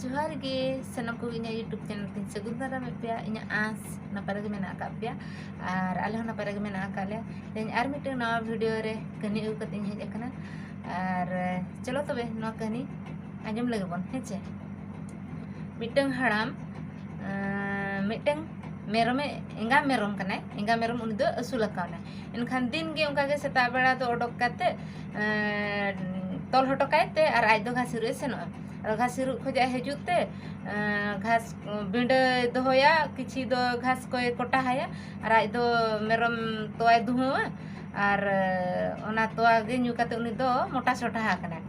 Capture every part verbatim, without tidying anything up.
ᱡᱚᱦᱟᱨ ᱜᱮ ᱥᱟᱱᱟᱢ ᱠᱚᱜᱮ ᱤᱧᱟᱹᱜ YouTube ᱪᱮᱱᱮᱞ ᱛᱤᱧ ᱥᱟᱹᱜᱩᱱ ᱫᱟᱨᱟᱢᱮᱫ ᱯᱮᱭᱟ᱾ ᱤᱧᱟᱹᱜ ᱟᱸᱥ ᱱᱟᱯᱟᱭ ᱨᱮᱜᱮ ᱢᱮᱱᱟᱜ ᱟᱠᱟᱫ ᱯᱮᱭᱟ ᱟᱨ ᱟᱞᱮ ᱦᱚᱸ ᱱᱟᱯᱟᱭ ᱨᱮᱜᱮ ᱢᱮᱱᱟᱜ ᱟᱠᱟᱫ ᱞᱮᱭᱟ᱾ ᱛᱮᱦᱮᱧ ᱟᱨ ᱢᱤᱫᱴᱟᱝ ᱱᱟᱣᱟ ᱵᱷᱤᱰᱤᱭᱳ ᱨᱮ ᱠᱟᱹᱦᱱᱤ ᱟᱹᱜᱩ ᱠᱟᱛᱮ ᱤᱧ ᱦᱮᱡ ᱟᱠᱟᱱᱟ᱾ ᱟᱨ ᱪᱚᱞᱚ ᱛᱚᱵᱮ ᱱᱚᱣᱟ ᱠᱟᱹᱦᱱᱤ ᱟᱸᱡᱚᱢ ᱞᱮᱜᱮ ᱵᱚᱱ, ᱦᱮᱸ ᱪᱮ? ᱢᱤᱫᱴᱟᱝ ᱦᱟᱲᱟᱢ ᱟᱸ, ᱢᱤᱫᱴᱟᱝ ᱢᱮᱨᱚᱢᱮ, ᱮᱸᱜᱟ ᱢᱮᱨᱚᱢ ᱠᱟᱱᱟᱭ, ᱮᱸᱜᱟ ᱢᱮᱨᱚᱢ ᱩᱱᱤ ᱫᱚ ᱟᱹᱥᱩᱞ ᱟᱠᱟᱣᱱᱟᱭ᱾ ᱮᱱᱠᱷᱟᱱ ᱫᱤᱱ ᱜᱮ ᱚᱱᱠᱟ ᱜᱮ ᱥᱮᱛᱟᱜ ᱵᱮᱲᱟ ᱫᱚ ᱚᱰᱚᱠ ᱠᱟᱛᱮ ᱮᱸ, ᱛᱚᱞ ᱦᱚᱴᱚ ᱠᱟᱭ ᱛᱮ ᱟᱨ ᱟᱡ ᱫᱚ ᱜᱷᱟᱥ ᱤᱨᱚᱜ ᱮ ᱥᱮᱱᱚᱜᱼᱟ᱾ ᱟᱫᱚ ᱜᱷᱟᱥ ᱤᱨᱚᱜ ᱠᱷᱚᱱᱟᱜ ᱦᱤᱡᱩᱜ ᱛᱮ ᱮᱸ, ᱜᱷᱟᱥ ᱵᱤᱸᱰᱟᱹᱭ ᱫᱚᱦᱚᱭᱟ, ᱠᱤᱪᱷᱤ ᱫᱚ ᱜᱷᱟᱥ ᱠᱚᱭ ᱠᱚᱴᱟᱦᱟᱭᱟ ᱟᱨ ᱟᱡ ᱫᱚ ᱢᱮᱨᱚᱢ ᱛᱚᱣᱟᱭ ᱫᱩᱦᱟᱹᱣᱟ ᱟᱨ ᱚᱱᱟ ᱛᱚᱣᱟ ᱜᱮ ᱧᱩ ᱠᱟᱛᱮ ᱩᱱᱤ ᱫᱚ ᱢᱚᱴᱟ ᱥᱚᱴᱟᱦᱟ ᱟᱠᱟᱱᱟᱭ᱾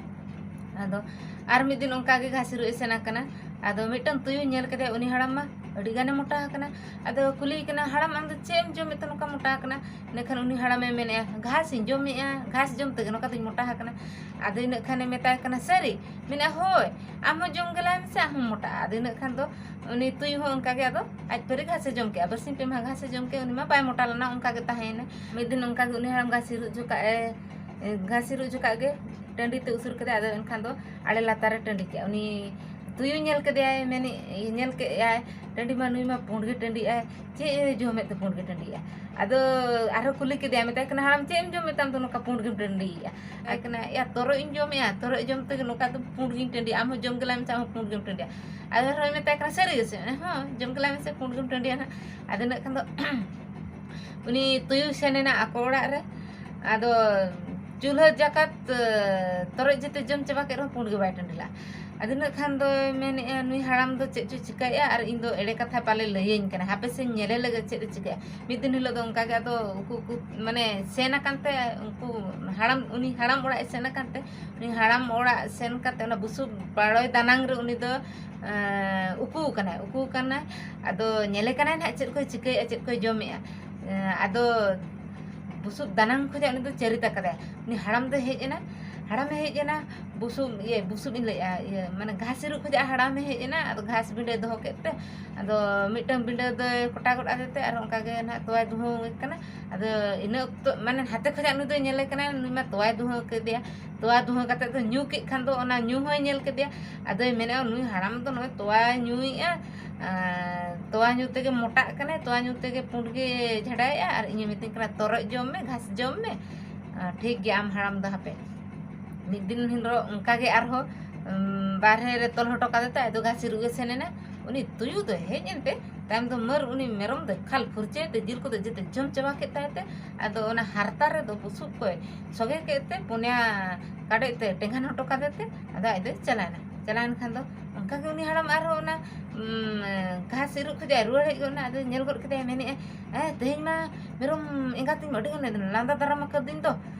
ᱟᱫᱚ ᱟᱨ ᱢᱤᱫ ᱫᱤᱱ ᱚᱱᱠᱟ ᱜᱮ ᱜᱷᱟᱥ ᱤᱨᱚᱜ ᱮ ᱥᱮᱱ ᱟᱠᱟᱱᱟ᱾ ᱟᱫᱚ ᱢᱤᱫᱴᱟᱝ ᱛᱩᱭᱩ ᱧᱮᱞ ᱠᱮᱫᱮᱭᱟ, ᱩᱱᱤ ᱦᱟᱲᱟᱢ ᱢᱟ ᱟᱹᱰᱤ ᱜᱟᱱᱮ ᱢᱚᱴᱟ ᱟᱠᱟᱱᱟ᱾ ᱟᱫᱚ ᱠᱩᱞᱤᱭᱮ ᱠᱟᱱᱟ, "ᱦᱟᱲᱟᱢ, ᱟᱢ ᱫᱚ ᱪᱮᱫ ᱮᱢ ᱡᱚᱢᱮᱫ ᱛᱮ ᱱᱚᱝᱠᱟ ᱢᱚᱴᱟ ᱟᱠᱟᱱᱟ?" ᱤᱱᱟᱹᱠᱷᱟᱱ ᱩᱱᱤ ᱦᱟᱲᱟᱢᱮ ᱢᱮᱱᱮᱫᱼᱟ, "ᱜᱷᱟᱥ ᱤᱧ ᱡᱚᱢᱮᱫᱼᱟ, ᱜᱷᱟᱥ ᱡᱚᱢ ᱛᱮᱜᱮ ᱱᱚᱝᱠᱟ ᱫᱚᱧ ᱢᱚᱴᱟ ᱟᱠᱟᱱᱟ᱾" ᱟᱫᱚ ᱤᱱᱟᱹᱜ ᱠᱷᱟᱱᱮ ᱢᱮᱛᱟᱭ ᱠᱟᱱᱟ, "ᱥᱟᱹᱨᱤ?" ᱢᱮᱱᱮᱫᱼᱟ, "ᱦᱳᱭ, ᱟᱢ ᱦᱚᱸ ᱡᱚᱢ ᱜᱮᱞᱟᱭ ᱢᱮᱥᱮ, ᱟᱢ ᱦᱚᱸᱢ ᱢᱚᱴᱟᱜᱼᱟ᱾" ᱟᱫᱚ ᱤᱱᱟᱹᱜ ᱠᱷᱟᱱ ᱫᱚ ᱩᱱᱤ ᱛᱩᱭᱩ ᱦᱚᱸ ᱚᱱᱠᱟ ᱜᱮ ᱟᱫᱚ ᱟᱡ ᱯᱟᱹᱨᱤ ᱜᱷᱟᱥᱮ ᱡᱚᱢ ᱠᱮᱜᱼᱟ᱾ ᱵᱟᱨᱥᱤᱧ ᱯᱮ ᱢᱟᱦᱟ ᱜᱷᱟᱥᱮ ᱡᱚᱢ ᱠᱮᱜᱼᱟ, ᱩᱱᱤ ᱢᱟ ᱵᱟᱭ ᱢᱚᱴᱟ ᱞᱮᱱᱟ, ᱚᱱᱠᱟ ᱜᱮ ᱛᱟᱦᱮᱸᱭᱮᱱᱟ᱾ ᱢᱤᱫ ᱫᱤᱱ ᱚᱱᱠᱟ ᱜᱮ ᱩᱱᱤ ᱦᱟᱲᱟᱢ ᱜᱷᱟᱥ ᱤᱨᱚᱜ ᱡᱚᱠᱷᱟᱜ ᱮ, ᱮ, ᱜᱷᱟᱥ ᱤᱨᱚᱜ ᱡᱚᱠᱷᱟᱜ ᱜᱮ ᱴᱟᱺᱰᱤ ᱛᱮ ᱩᱥᱩᱨ ᱠᱮᱫᱟᱭ᱾ ᱟᱫᱚ ᱮᱱᱠᱷᱟᱱ ᱫᱚ ᱟᱲᱮ ᱞᱟᱛᱟᱨ ᱨᱮ ᱴᱟᱺᱰᱤ ᱠᱮᱜᱼᱟ᱾ ᱩᱱᱤ ᱛᱩᱭᱩ ᱧᱮᱞ ᱠᱮᱫᱮᱭᱟᱭ, ᱢᱮᱱᱮᱫ, ᱧᱮᱞ ᱠᱮᱫᱼᱟᱭ, "ᱴᱟᱺᱰᱤ ᱢᱟ ᱱᱩᱭ ᱢᱟ ᱯᱩᱸᱰ ᱜᱮ ᱴᱟᱺᱰᱤᱜᱼᱟᱭ, ᱪᱮᱫ ᱮ ᱡᱚᱢᱮᱫ ᱛᱮ ᱯᱩᱸᱰ ᱜᱮ ᱴᱟᱺᱰᱤᱜᱼᱟ?" ᱟᱫᱚ ᱟᱨᱦᱚᱸ ᱠᱩᱞᱤ ᱠᱮᱫᱮᱭᱟ, ᱢᱮᱛᱟᱭ ᱠᱟᱱᱟ, "ᱦᱟᱲᱟᱢ, ᱪᱮᱫ ᱮᱢ ᱡᱚᱢᱮᱫ ᱛᱟᱢ ᱫᱚ ᱱᱚᱝᱠᱟ ᱯᱩᱸᱰ ᱜᱮᱢ ᱴᱟᱺᱰᱤᱭᱮᱜᱼᱟ?" ᱢᱮᱛᱟᱭ ᱠᱟᱱᱟ, "ᱮᱭᱟ, ᱛᱚᱨᱚᱡ ᱤᱧ ᱡᱚᱢᱮᱜᱼᱟ, ᱛᱚᱨᱚᱡ ᱡᱚᱢ ᱛᱮᱜᱮ ᱱᱚᱝᱠᱟ ᱫᱚ ᱯᱩᱸᱰ ᱜᱤᱧ ᱴᱟᱺᱰᱤᱜᱼᱟ, ᱟᱢ ᱦᱚᱸ ᱡᱚᱢ ᱜᱮᱞᱟᱭ ᱢᱮᱥᱮ, ᱟᱢ ᱦᱚᱸ ᱯᱩᱸᱰ ᱜᱮᱢ ᱴᱟᱺᱰᱤᱜᱼᱟ᱾" ᱟᱫᱚ ᱟᱨᱦᱚᱸ ᱢᱮᱛᱟᱭ ᱠᱟᱱᱟ, "ᱥᱟᱹᱨᱤ ᱜᱮᱥᱮ?" ᱢᱮᱱᱟ, "ᱦᱚᱸ, ᱡᱚᱢ ᱜᱮᱞᱟᱭ ᱢᱮᱥᱮ, ᱯᱩᱸᱰ ᱜᱮᱢ ᱴᱟᱺᱰᱤᱜᱼᱟ ᱱᱟᱦᱟᱜ᱾" ᱟᱫᱚ ᱤᱱᱟᱹᱜ ᱠᱷᱟᱱ ᱫᱚ ᱩᱱᱤ ᱛᱩᱭᱩᱭ ᱥᱮᱱ ᱮᱱᱟ ᱟᱠᱚ ᱚᱲᱟᱜ ᱨᱮ᱾ ᱟᱫᱚ ᱪᱩᱞᱦᱟᱹ ᱡᱟᱠᱟᱛ, ᱮ, ᱛᱚᱨᱚᱡ ᱡᱮᱛᱮ ᱡᱚᱢ ᱪᱟᱵᱟ ᱠᱮᱫ ᱨᱮᱦᱚᱸ ᱯᱩᱸᱰ ᱜᱮ ᱵᱟᱭ ᱴᱟᱺᱰᱤ ᱞᱟᱜᱼᱟ᱾ ᱟᱫᱚ ᱤᱱᱟᱹᱜ ᱠᱷᱟᱱ ᱫᱚᱭ ᱢᱮᱱᱮᱫᱼᱟ, "ᱱᱩᱭ ᱦᱟᱲᱟᱢ ᱫᱚ ᱪᱮᱫ ᱪᱚᱭ ᱪᱤᱠᱟᱹᱭᱮᱫᱼᱟ ᱟᱨ ᱤᱧ ᱫᱚ ᱮᱲᱮ ᱠᱟᱛᱷᱟ ᱯᱟᱞᱮ ᱞᱟᱹᱭᱟᱹᱧ ᱠᱟᱱᱟ, ᱦᱟᱯᱮ ᱥᱮᱧ ᱧᱮᱞᱮ ᱞᱮᱜᱮ ᱪᱮᱫ ᱮ ᱪᱤᱠᱟᱹᱭᱟ᱾" ᱢᱤᱫ ᱫᱤᱱ ᱦᱤᱞᱳᱜ ᱫᱚ ᱚᱱᱠᱟ ᱜᱮ ᱟᱫᱚ ᱩᱠᱩ ᱩᱠᱩ, ᱢᱟᱱᱮ, ᱥᱮᱱ ᱟᱠᱟᱱ ᱛᱮ ᱩᱱᱠᱩ ᱦᱟᱲᱟᱢ, ᱩᱱᱤ ᱦᱟᱲᱟᱢ ᱚᱲᱟᱜ ᱮ ᱥᱮᱱ ᱟᱠᱟᱱ ᱛᱮ, ᱩᱱᱤ ᱦᱟᱲᱟᱢ ᱚᱲᱟᱜ ᱥᱮᱱ ᱠᱟᱛᱮ ᱚᱱᱟ ᱵᱩᱥᱩᱵ ᱯᱟᱲᱚᱭ ᱫᱟᱱᱟᱝ ᱨᱮ ᱩᱱᱤ ᱫᱚ, ᱮᱸ, ᱩᱠᱩ ᱟᱠᱟᱱᱟᱭ, ᱩᱠᱩ ᱟᱠᱟᱱᱟᱭ᱾ ᱟᱫᱚ ᱧᱮᱞᱮ ᱠᱟᱱᱟᱭ ᱱᱟᱦᱟᱜ ᱪᱮᱫ ᱠᱚᱭ ᱪᱤᱠᱟᱹᱭᱮᱫᱼᱟ, ᱪᱮᱫ ᱠᱚᱭ ᱡᱚᱢᱮᱫᱼᱟ᱾ ᱮᱸ, ᱟᱫᱚ ᱵᱩᱥᱩᱵ ᱫᱟᱱᱟᱝ ᱠᱷᱚᱱᱟᱜ ᱩᱱᱤ ᱫᱚ ᱪᱟᱹᱨᱤ ᱛᱟᱠᱟᱫᱟᱭ᱾ ᱩᱱᱤ ᱦᱟᱲᱟᱢ ᱫᱚ ᱦᱮᱡ ᱮᱱᱟ, ᱦᱟᱲᱟᱢᱮ ᱦᱮᱡ ᱮᱱᱟ, ᱵᱩᱥᱩᱵ, ᱤᱭᱟᱹ, ᱵᱩᱥᱩᱵ ᱤᱧ ᱞᱟᱹᱭᱮᱫᱼᱟ, ᱤᱭᱟᱹ, ᱢᱟᱱᱮ ᱜᱷᱟᱥ ᱤᱨᱚᱜ ᱠᱷᱚᱱᱟᱜ ᱦᱟᱲᱟᱢᱮ ᱦᱮᱡ ᱮᱱᱟ, ᱟᱫᱚ ᱜᱷᱟᱥ ᱵᱤᱸᱰᱟᱹᱭ ᱫᱚᱦᱚ ᱠᱮᱫ ᱛᱮ, ᱟᱫᱚ ᱢᱤᱫᱴᱟᱝ ᱵᱤᱸᱰᱟᱹ ᱫᱚᱭ ᱠᱚᱴᱟ ᱜᱚᱫ ᱟᱫᱮ ᱛᱮ, ᱟᱨ ᱚᱱᱠᱟ ᱜᱮ ᱱᱟᱦᱟᱜ ᱛᱚᱣᱟᱭ ᱫᱩᱦᱟᱹᱣ ᱠᱟᱱᱟ᱾ ᱟᱫᱚ ᱤᱱᱟᱹ ᱚᱠᱛᱚ, ᱢᱟᱱᱮ, ᱦᱟᱛᱮ ᱠᱷᱚᱱᱟᱜ ᱱᱩᱭ ᱫᱚᱭ ᱧᱮᱞᱮ ᱠᱟᱱᱟ, ᱱᱩᱭ ᱢᱟ ᱛᱚᱣᱟᱭ ᱫᱩᱦᱟᱹᱣ ᱠᱮᱫᱮᱭᱟ᱾ ᱛᱚᱣᱟ ᱫᱩᱦᱟᱹᱣ ᱠᱟᱛᱮ ᱫᱚ ᱧᱩ ᱠᱮᱫ ᱠᱷᱟᱱ ᱫᱚ, ᱚᱱᱟ ᱧᱩ ᱦᱚᱸᱭ ᱧᱮᱞ ᱠᱮᱫᱮᱭᱟ᱾ ᱟᱫᱚᱭ ᱢᱮᱱᱮᱫᱼᱟ, ᱱᱩᱭ ᱦᱟᱲᱟᱢ ᱫᱚ ᱱᱚᱜᱼᱚᱭ ᱛᱚᱣᱟᱭ ᱧᱩᱭᱮᱫᱼᱟ, ᱟᱨ ᱛᱚᱣᱟ ᱧᱩ ᱛᱮᱜᱮ ᱢᱚᱴᱟᱜ ᱠᱟᱱᱟᱭ, ᱛᱚᱣᱟ ᱧᱩ ᱛᱮᱜᱮ ᱯᱩᱸᱰ ᱜᱮ ᱡᱷᱟᱰᱟᱭᱮᱫᱼᱟ, ᱟᱨ ᱤᱧᱮ ᱢᱤᱛᱟᱹᱧ ᱠᱟᱱᱟ, "ᱛᱚᱨᱚᱡ ᱡᱚᱢ ᱢᱮ, ᱜᱷᱟᱥ ᱡᱚᱢ ᱢᱮ, ᱟᱨ ᱴᱷᱤᱠ ᱜᱮᱭᱟ, ᱟᱢ ᱦᱟᱲᱟᱢ ᱫᱚ ᱦᱟᱯᱮ ᱢᱤᱫ ᱫᱤᱱ ᱦᱤᱞᱳᱜ ᱚᱱᱠᱟ ᱜᱮ ᱟᱨᱦᱚᱸ, ᱩᱢ, ᱵᱟᱨᱦᱮ ᱨᱮ ᱛᱚᱞ ᱦᱚᱴᱚ ᱠᱟᱫᱮ ᱛᱮ ᱟᱫᱚ ᱜᱷᱟᱥ ᱤᱨᱚᱜ ᱮ ᱥᱮᱱ ᱮᱱᱟ᱾ ᱩᱱᱤ ᱛᱩᱭᱩ ᱫᱚ ᱦᱮᱡ ᱮᱱᱛᱮ ᱛᱟᱭᱚᱢ ᱫᱚ ᱢᱟᱹᱨ ᱩᱱᱤ ᱢᱮᱨᱚᱢ ᱫᱚ ᱮᱠᱟᱞ ᱯᱷᱩᱨᱪᱟᱹᱭ ᱛᱮ ᱡᱤᱞ ᱠᱚᱫᱚ ᱡᱚᱛᱚ ᱡᱚᱢ ᱪᱟᱵᱟ ᱠᱮᱫ ᱛᱟᱭ ᱛᱮ, ᱟᱫᱚ ᱚᱱᱟ ᱦᱟᱨᱛᱟ ᱨᱮᱫᱚ ᱵᱩᱥᱩᱵ ᱠᱚᱭ ᱥᱚᱜᱮ ᱠᱮᱫ ᱛᱮ ᱯᱩᱱᱭᱟ ᱠᱟᱰᱮᱡ ᱛᱮ ᱴᱮᱸᱜᱟᱱ ᱦᱚᱴᱚ ᱠᱟᱫᱮ ᱛᱮ ᱟᱫᱚ ᱟᱡ ᱫᱚᱭ ᱪᱟᱞᱟᱣ ᱮᱱᱟ᱾ ᱪᱟᱞᱟᱣ ᱮᱱ ᱠᱷᱟᱱ ᱫᱚ ᱚᱱᱠᱟ ᱜᱮ ᱩᱱᱤ ᱦᱟᱲᱟᱢ ᱟᱨᱦᱚᱸ ᱚᱱᱟ, ᱩᱢ, ᱜᱷᱟᱥ ᱤᱨᱚᱜ ᱠᱷᱚᱱᱟᱜ ᱨᱩᱣᱟᱹᱲ ᱦᱮᱡ ᱜᱚᱫ ᱮᱱᱟ᱾ ᱟᱫᱚ ᱧᱮᱞ ᱜᱚᱫ ᱠᱮᱫᱟᱭ, ᱢᱮᱱᱮᱫᱼᱟᱭ, "ᱦᱮᱸ, ᱛᱮᱦᱮᱧ ᱢᱟ ᱢᱮᱨᱚᱢ ᱮᱸᱜᱟᱛᱤᱧ ᱢᱟ ᱟᱹᱰᱤ ᱜᱟᱱ ᱞᱟᱸᱫᱟ ᱫᱟᱨᱟᱢ ᱟᱠᱟᱫᱤᱧ ᱫᱚ,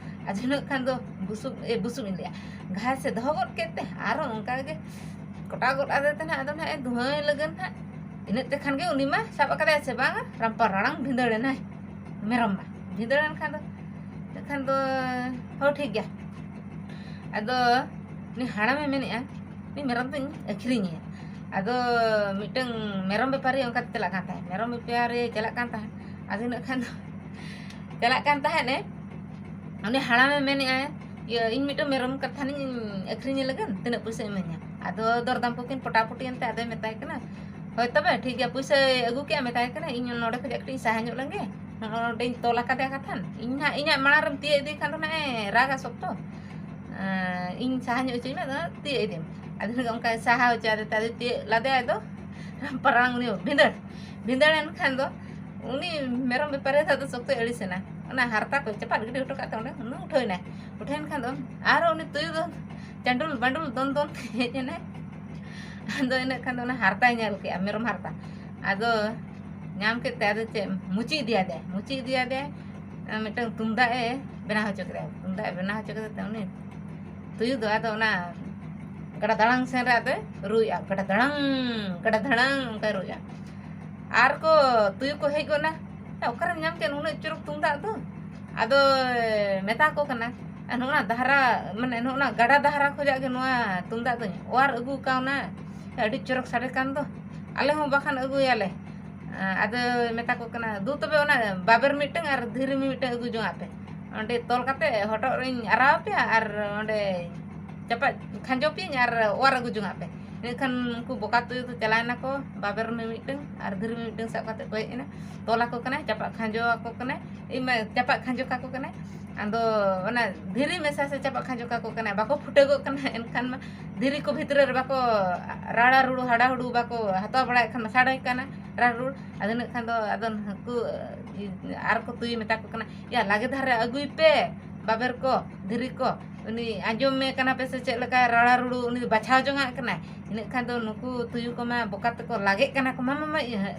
ᱟᱨ ᱡᱷᱤᱱᱟᱹᱜ ᱠᱷᱟᱱ ᱫᱚ ᱵᱩᱥᱩᱵ, ᱮ, ᱵᱩᱥᱩᱵ ᱤᱧ ᱞᱟᱹᱭᱟ, ᱜᱷᱟᱥ ᱮ ᱫᱚᱦᱚ ᱜᱚᱫ ᱠᱮᱫ ᱛᱮ ᱟᱨᱦᱚᱸ ᱚᱱᱠᱟ ᱜᱮ ᱠᱚᱴᱟ ᱜᱚᱫ ᱟᱫᱮ ᱛᱮ ᱱᱟᱦᱟᱜ, ᱟᱫᱚ ᱱᱟᱦᱟᱜ ᱮ ᱫᱷᱩᱦᱟᱹᱭ ᱞᱟᱹᱜᱤᱫ ᱱᱟᱦᱟᱜ, ᱤᱱᱟᱹᱜ ᱛᱮ ᱠᱷᱟᱱ ᱜᱮ ᱩᱱᱤ ᱢᱟ ᱥᱟᱵ ᱟᱠᱟᱫᱟᱭ ᱥᱮ ᱵᱟᱝᱟ, ᱨᱟᱢᱯᱟ ᱨᱟᱲᱟᱝ ᱵᱷᱤᱸᱫᱟᱹᱲ ᱮᱱᱟᱭ ᱢᱮᱨᱚᱢ ᱢᱟ᱾ ᱵᱷᱤᱸᱫᱟᱹᱲ ᱮᱱ ᱠᱷᱟᱱ ᱫᱚ, ᱮᱱᱠᱷᱟᱱ ᱫᱚ, ᱦᱳ, ᱴᱷᱤᱠ ᱜᱮᱭᱟ᱾ ᱟᱫᱚ ᱩᱱᱤ ᱦᱟᱲᱟᱢᱮ ᱢᱮᱱᱮᱫᱼᱟ, ᱩᱱᱤ ᱢᱮᱨᱚᱢ ᱫᱚᱧ ᱟᱹᱠᱷᱨᱤᱧᱮᱭᱟ᱾ ᱟᱫᱚ ᱢᱤᱫᱴᱟᱝ ᱢᱮᱨᱚᱢ ᱵᱮᱯᱟᱨᱤ ᱚᱱᱠᱟ ᱛᱮ ᱪᱟᱞᱟᱜ ᱠᱟᱱ ᱛᱟᱦᱮᱸᱫ, ᱢᱮᱨᱚᱢ ᱵᱮᱯᱟᱨᱤ ᱪᱟᱞᱟᱜ ᱠᱟᱱ ᱛᱟᱦᱮᱸᱫ᱾ ᱟᱫᱚ ᱤᱱᱟᱹᱜ ᱠᱷᱟᱱ ᱫᱚ ᱪᱟᱞᱟᱜ ᱠᱟᱱ ᱛᱟᱦᱮᱸᱫ ᱮ, ᱩᱱᱤ ᱦᱟᱲᱟᱢᱮ ᱢᱮᱱᱮᱫᱼᱟ, "ᱤᱭᱟᱹ, ᱤᱧ ᱢᱤᱫᱴᱟᱝ ᱢᱮᱨᱚᱢ ᱠᱟᱛᱷᱟᱱᱤᱧ ᱟᱹᱠᱷᱨᱤᱧᱮ ᱞᱟᱹᱜᱤᱫ, ᱛᱤᱱᱟᱹᱜ ᱯᱚᱭᱥᱟᱢ ᱤᱢᱟᱹᱧᱟ?" ᱟᱫᱚ ᱫᱚᱨᱫᱟᱢ ᱠᱚᱠᱤᱱ ᱯᱚᱴᱟᱯᱚᱴᱤᱭᱮᱱ ᱛᱮ ᱟᱫᱚᱭ ᱢᱮᱛᱟᱭ ᱠᱟᱱᱟ, "ᱦᱳᱭ ᱛᱚᱵᱮ ᱴᱷᱤᱠ ᱜᱮᱭᱟ, ᱯᱚᱭᱥᱟᱭ ᱟᱹᱜᱩ ᱠᱮᱫᱼᱟ, ᱢᱮᱛᱟᱭ ᱠᱟᱱᱟ, 'ᱤᱧ ᱱᱚᱰᱮ ᱠᱷᱚᱱᱟᱜ ᱠᱟᱹᱴᱤᱡ ᱤᱧ ᱥᱟᱦᱟ ᱧᱚᱜ ᱞᱮᱱᱜᱮ, ᱱᱚᱰᱮᱧ ᱛᱚᱞ ᱟᱠᱟᱫᱮᱭᱟ ᱠᱟᱛᱷᱟᱱ, ᱤᱧ ᱱᱟᱦᱟᱜ ᱤᱧᱟᱹᱜ ᱢᱟᱲᱟᱝ ᱨᱮᱢ ᱛᱤᱭᱟᱹᱜ ᱤᱫᱤ ᱠᱷᱟᱱ ᱫᱚ ᱱᱟᱦᱟᱜ ᱮ ᱨᱟᱜᱟ ᱥᱚᱠᱛᱚ, ᱟᱨ ᱤᱧ ᱥᱟᱦᱟ ᱧᱚᱜ ᱦᱚᱪᱚᱧ ᱢᱮ, ᱟᱫᱚ ᱛᱤᱭᱟᱹᱜ ᱤᱫᱤᱢ.'" ᱟᱫᱚ ᱚᱱᱠᱟ ᱥᱟᱦᱟ ᱦᱚᱪᱚ ᱟᱫᱮ ᱛᱮ ᱟᱫᱚ ᱛᱤᱭᱟᱹᱜ ᱞᱟᱫᱮᱭᱟᱭ ᱫᱚ ᱨᱟᱢᱯᱟᱨᱟᱝ ᱩᱱᱤ ᱵᱷᱤᱸᱫᱟᱹᱲ, ᱵᱷᱤᱸᱫᱟᱹᱲ ᱮᱱ ᱠᱷᱟᱱ ᱫᱚ ᱩᱱᱤ ᱢᱮᱨᱚᱢ ᱵᱮᱯᱟᱨᱤ ᱫᱚ ᱟᱫᱚ ᱥᱚᱠᱛᱚᱭ ᱟᱹᱲᱤᱥ ᱮᱱᱟ᱾ ᱚᱱᱟ ᱦᱟᱨᱛᱟ ᱠᱚᱭ ᱪᱟᱯᱟᱫ ᱜᱤᱰᱤ ᱦᱚᱴᱚ ᱠᱟᱜ ᱛᱮ ᱚᱸᱰᱮ ᱩᱱᱤ ᱩᱴᱷᱟᱹᱣ ᱮᱱᱟᱭ᱾ ᱩᱴᱷᱟᱹᱣ ᱮᱱ ᱠᱷᱟᱱ ᱫᱚ ᱟᱨᱚ ᱩᱱᱤ ᱛᱩᱭᱩ ᱫᱚ ᱪᱟᱸᱰᱩᱞ ᱵᱟᱸᱰᱩᱞ ᱫᱚᱱ ᱫᱚᱱ ᱛᱮ ᱦᱮᱡ ᱮᱱᱟᱭ᱾ ᱟᱫᱚ ᱤᱱᱟᱹᱜ ᱠᱷᱟᱱ ᱫᱚ ᱚᱱᱟ ᱦᱟᱨᱛᱟᱭ ᱧᱮᱞ ᱠᱮᱜᱼᱟ, ᱢᱮᱨᱚᱢ ᱦᱟᱨᱛᱟ᱾ ᱟᱫᱚ ᱧᱟᱢ ᱠᱮᱫ ᱛᱮ ᱟᱫᱚ ᱪᱮᱫ, ᱢᱩᱪᱤ ᱤᱫᱤᱭᱟᱫᱮᱭᱟᱭ, ᱢᱩᱪᱤ ᱤᱫᱤᱭᱟᱫᱮᱭᱟᱭ᱾ ᱟᱨ ᱢᱤᱫᱴᱟᱝ ᱛᱩᱢᱫᱟᱜ ᱮ ᱵᱮᱱᱟᱣ ᱦᱚᱪᱚ ᱠᱮᱫᱟ᱾ ᱛᱩᱢᱫᱟᱜ ᱮ ᱵᱮᱱᱟᱣ ᱦᱚᱪᱚ ᱠᱮᱫᱟ ᱛᱮ ᱩᱱᱤ ᱛᱩᱭᱩ ᱫᱚ ᱟᱫᱚ ᱚᱱᱟ ᱜᱟᱰᱟ ᱫᱟᱲᱟᱝ ᱥᱮᱱ ᱨᱮ ᱟᱫᱚᱭ ᱨᱩᱭᱮᱜᱼᱟ, "ᱜᱟᱰᱟ ᱫᱟᱲᱟᱝ, ᱜᱟᱰᱟ ᱫᱟᱲᱟᱝ", ᱚᱱᱠᱟᱭ ᱨᱩᱭᱮᱜᱼᱟ᱾ ᱟᱨ ᱠᱚ ᱛᱩᱭᱩ ᱠᱚ ᱦᱮᱡ ᱜᱚᱫ ᱮᱱᱟ, "ᱚᱠᱟᱨᱮᱢ ᱧᱟᱢ ᱠᱮᱫ ᱩᱱᱟᱹᱜ ᱪᱚᱨᱚᱠ ᱛᱩᱢᱫᱟᱜ ᱫᱚ?" ᱟᱫᱚᱭ ᱢᱮᱛᱟ ᱠᱚ ᱠᱟᱱᱟ, ᱟᱨ ᱱᱚᱜᱼᱚ ᱱᱟ ᱫᱟᱦᱨᱟ, ᱢᱟᱱᱮ ᱱᱚᱜᱼᱚ ᱱᱟ ᱜᱟᱰᱟ ᱫᱟᱦᱨᱟ ᱠᱷᱚᱱᱟᱜ ᱜᱮ ᱱᱚᱣᱟ ᱛᱩᱢᱫᱟᱜ ᱫᱚᱧ ᱚᱣᱟᱨ ᱟᱹᱜᱩ ᱠᱟᱣᱱᱟ᱾ ᱟᱹᱰᱤ ᱪᱚᱨᱚᱠ ᱥᱟᱰᱮ ᱠᱟᱱ ᱫᱚ᱾ ᱟᱞᱮ ᱦᱚᱸ ᱵᱟᱠᱷᱟᱱ ᱟᱹᱜᱩᱭᱟᱞᱮ᱾ ᱟᱫᱚ ᱢᱮᱛᱟ ᱠᱚ ᱠᱟᱱᱟ, "ᱫᱩ ᱛᱚᱵᱮ ᱚᱱᱟ ᱵᱟᱵᱮᱨ ᱢᱤᱫᱴᱟᱝ ᱟᱨ ᱫᱷᱤᱨᱤ ᱢᱤᱫᱴᱟᱝ ᱟᱹᱜᱩ ᱡᱚᱝᱟᱜ ᱯᱮ᱾ ᱚᱸᱰᱮ ᱛᱚᱞ ᱠᱟᱛᱮ ᱦᱚᱴᱚᱜ ᱨᱤᱧ ᱟᱨᱟᱣ ᱟᱯᱮᱭᱟ ᱟᱨ ᱚᱸᱰᱮ ᱪᱟᱯᱟᱫ ᱠᱷᱟᱸᱡᱚ ᱯᱮᱭᱟᱹᱧ ᱟᱨ ᱚᱣᱟᱨ ᱟᱹᱜᱩ ᱡᱚᱝᱟᱜ ᱯᱮ᱾ ᱤᱱᱟᱹᱠᱷᱟᱱ ᱩᱱᱠᱩ ᱵᱚᱠᱟ ᱛᱩᱭᱩ ᱫᱚ ᱪᱟᱞᱟᱣ ᱮᱱᱟ ᱠᱚ, ᱵᱟᱵᱮᱨ ᱢᱤᱫᱴᱟᱝ ᱟᱨ ᱫᱷᱤᱨᱤ ᱢᱤᱫᱴᱟᱝ ᱥᱟᱵ ᱠᱟᱛᱮ ᱠᱚ ᱦᱮᱡ ᱮᱱᱟ᱾ ᱛᱚᱞ ᱟᱠᱚ ᱠᱟᱱᱟᱭ, ᱪᱟᱯᱟᱫ ᱠᱷᱟᱸᱡᱚ ᱟᱠᱚ ᱠᱟᱱᱟᱭ, ᱤᱧ ᱢᱟ ᱪᱟᱯᱟᱫ ᱠᱷᱟᱸᱡᱚ ᱠᱟᱠᱚ ᱠᱟᱱᱟᱭ᱾ ᱟᱫᱚ ᱚᱱᱟ ᱫᱷᱤᱨᱤ ᱢᱮᱥᱟ ᱥᱮ ᱪᱟᱯᱟᱫ ᱠᱷᱟᱸᱡᱚ ᱠᱟᱠᱚ ᱠᱟᱱᱟᱭ, ᱵᱟᱠᱚ ᱯᱷᱩᱴᱟᱹᱜᱚᱜ ᱠᱟᱱᱟ᱾ ᱮᱱᱠᱷᱟᱱ ᱢᱟ ᱫᱷᱤᱨᱤ ᱠᱚ ᱵᱷᱤᱛᱨᱤ ᱨᱮ ᱵᱟᱠᱚ ᱨᱟᱲᱟ ᱨᱩᱲᱩ ᱦᱟᱰᱟ ᱦᱩᱲᱩ ᱵᱟᱠᱚ ᱦᱟᱛᱟᱣ ᱵᱟᱲᱟᱭᱮᱫ ᱠᱷᱟᱱ ᱢᱟ ᱥᱟᱰᱮ ᱠᱟᱱᱟ ᱨᱟᱲ ᱨᱩᱲ᱾ ᱟᱫᱚ ᱤᱱᱟᱹᱜ ᱠᱷᱟᱱ ᱫᱚ ᱟᱫᱚ ᱱᱩᱠᱩ ᱟᱨ ᱠᱚ ᱛᱩᱭᱩ ᱢᱮᱛᱟ ᱠᱚ ᱠᱟᱱᱟ, "ᱭᱟ, ᱞᱟᱜᱮ ᱫᱷᱟᱨᱮ ᱟᱹᱜᱩᱭ ᱯᱮ ᱵᱟᱵᱮᱨ ᱠᱚ, ᱫᱷᱤᱨᱤ ᱠᱚ, ᱩᱱᱤ ᱟᱸᱡᱚᱢ ᱢᱮ ᱠᱟᱱᱟ ᱯᱮ ᱥᱮ ᱪᱮᱫ ᱞᱮᱠᱟ ᱨᱟᱲᱟ ᱨᱩᱲᱩ, ᱩᱱᱤ ᱫᱚ ᱵᱟᱪᱷᱟᱣ ᱡᱚᱝᱟᱜ ᱠᱟᱱᱟᱭ᱾ ᱤᱱᱟᱹᱜ ᱠᱷᱟᱱ ᱫᱚ ᱱᱩᱠᱩ ᱛᱩᱭᱩ ᱠᱚᱢᱟ ᱵᱚᱠᱟ ᱛᱮᱠᱚ ᱞᱟᱜᱮᱜ ᱠᱟᱱᱟ ᱠᱚ, ᱢᱟ, ᱢᱟ, ᱢᱟ, ᱤᱭᱟᱹ,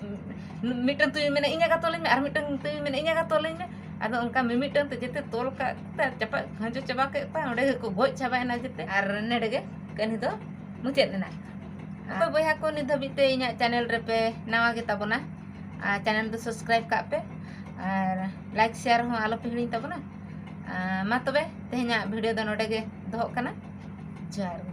ᱢᱤᱫᱴᱟᱝ ᱛᱩᱭᱩ ᱢᱮᱱᱟ, 'ᱤᱧ ᱟᱜᱟ ᱛᱚᱞᱟᱹᱧ ᱢᱮ', ᱟᱨ ᱢᱤᱫᱴᱟᱝ ᱛᱩᱭᱩ ᱢᱮᱱᱟ, 'ᱤᱧ ᱟᱜᱟ ᱛᱚᱞᱟᱹᱧ ᱢᱮ'᱾ ᱟᱫᱚ ᱚᱱᱠᱟ ᱢᱤᱢᱤᱫᱴᱟᱝ ᱛᱮ ᱡᱮᱛᱮ ᱛᱚᱞ ᱠᱟᱜ ᱛᱮ ᱪᱟᱯᱟᱫ ᱠᱷᱟᱸᱡᱚ ᱪᱟᱵᱟ ᱠᱮᱫ ᱠᱚᱣᱟ, ᱚᱸᱰᱮ ᱜᱮᱠᱚ ᱜᱚᱡ ᱪᱟᱵᱟᱭᱮᱱᱟ ᱡᱮᱛᱮ᱾ ᱟᱨ ᱱᱚᱰᱮ ᱜᱮ ᱠᱟᱹᱦᱱᱤ ᱫᱚ ᱢᱩᱪᱟᱹᱫ ᱮᱱᱟ᱾ ᱟᱯᱮ ᱵᱚᱭᱦᱟ ᱠᱚ ᱱᱤᱛ ᱫᱷᱟᱹᱵᱤᱡ ᱛᱮ ᱤᱧᱟᱹᱜ ᱪᱮᱱᱮᱞ ᱨᱮᱯᱮ ᱱᱟᱣᱟ ᱜᱮ ᱛᱟᱵᱚᱱᱟ, ᱟᱨ ᱪᱮᱱᱮᱞ ᱫᱚ ᱥᱟᱵᱥᱠᱨᱟᱭᱤᱵ ᱠᱟᱜ ᱯᱮ, ᱟᱨ ᱞᱟᱭᱤᱠ ᱥᱮᱭᱟᱨ ᱦᱚᱸ ᱟᱞᱚᱯᱮ ᱦᱤᱲᱤᱧ ᱛᱟᱵᱚᱱᱟ᱾ ᱟᱨ ᱢᱟ ᱛᱚᱵᱮ ᱛᱮᱦᱮᱧᱟᱜ ᱵᱷᱤᱰᱤᱭᱳ ᱫᱚ ᱱᱚᱰᱮ ᱜᱮ ᱫᱚᱦᱚᱜ ᱠᱟᱱᱟ᱾ ᱡᱚᱦᱟᱨ ᱜᱮ᱾